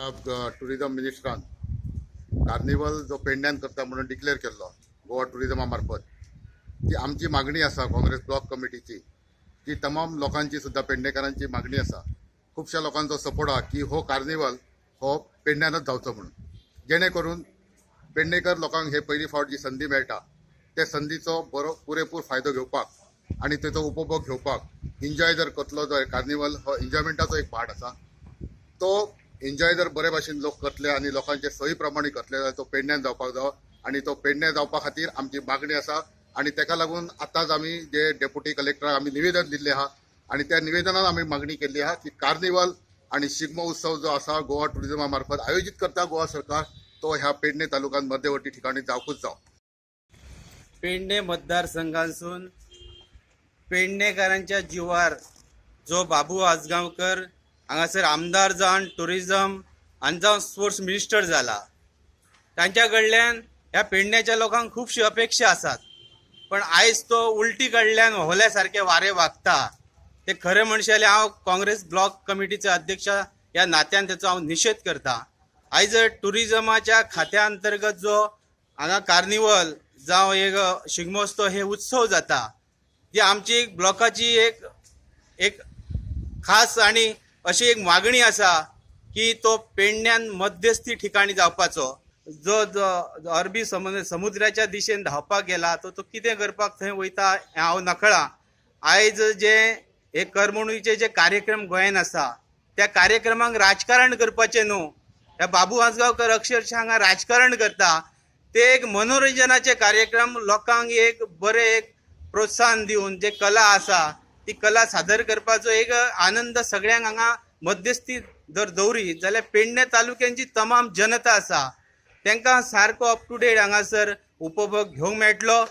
आतां tourism मिनिस्टरान carnival जो पेडण्यान करता म्हणून डिक्लेअर केल्लो गोवा टुरिजमा मार्फत, ती आमची मागणी आसा काँग्रेस ब्लॉक कमिटीची, ती तमाम लोकांची सुद्दां पेडणेकारांची मागणी आसा. खुबश्या लोकांचो सपोर्ट आहा की हो कार्निवल हो पेडण्यानच जावचो म्हणून, जेणे करून पेडणेकर लोकांक हे पयली फावट जी संदी मेळटा ते संदीचो बरो पुरेपूर फायदो घेवपाक आनी तेचो उपभोग घेवपाक एन्जॉय जर करतलो जो कार्निवल हो एन्जॉयमेंटाचो एक पार्ट आसा, तो एन्जॉय जर बरे भाशेन लोक करतले आनी लोकांचे सोयी प्रमाणे करतले जाल्यार तो पेडण्यान जावपाक जावो आनी तो पेडण्यां जावपा खातीर आमची मागणी आसा. आनी तेका लागून आतांच आमी जे डेप्युटी कलेक्टराक आमी निवेदन दिल्लें आहा आनी त्या निवेदनान आमी मागणी केल्ली आहा की कार्निवल आनी शिगमो उत्सव जो आसा गोवा टुरिजमा मार्फत आयोजीत करता गोवा सरकार, तो ह्या पेडणे तालुक्यात मध्यवर्ती ठिकाणी जावकूच जाव. पेडणे मतदारसंघातसून पेडणेकारांच्या जिवार जो बाबू आजगांवकर हांगासर आमदार जावन टुरिजम आनी जावन स्पोर्ट्स मिनिस्टर जाला, तांच्या कडल्यान ह्या पेडण्याच्या लोकांक खुबश्यो अपेक्षा आसात, पण आयज तो उलटी कडल्यान व्होवल्या सारके वारे वागता. ते खरें म्हणशे जाल्यार हांव काँग्रेस ब्लॉक कमिटीचो अध्यक्ष ह्या नात्यान तेचो हांव निशेध करता. आयज टुरिजमाच्या खात्या अंतर्गत जो हांगा कार्निवल जावं एक शिगमोत्सव हे उत्सव जाता, ती आमची ब्लॉकाची एक एक खास आनी अशी एक मागणी आसा की तो पेडण्यान मध्यस्थी ठिकाणी जावपाचो. जो जो अरबी समुद्राच्या दिशेन धांवपाक गेला तो तो कितें करपाक थंय वयता हें हांव नकळा. आयज जे हे करमणुकीचे जे कार्यक्रम गोंयान आसा त्या कार्यक्रमांक राजकारण करपाचें न्हू. ह्या बाबू आजगांवकर अक्षरशः हांगा राजकारण करता. ते एक मनोरंजनाचे कार्यक्रम लोकांक एक बरें एक प्रोत्साहन दिवन जे कला आसा ती कला सादर करपाचो एक आनंद सगळ्यांक हांगा मध्यस्थी जर दवरीत जाल्यार पेडणे तालुक्यांची तमाम जनता आसा तांकां सारको अप टू डेट हांगासर उपभोग घेवंक मेळटलो.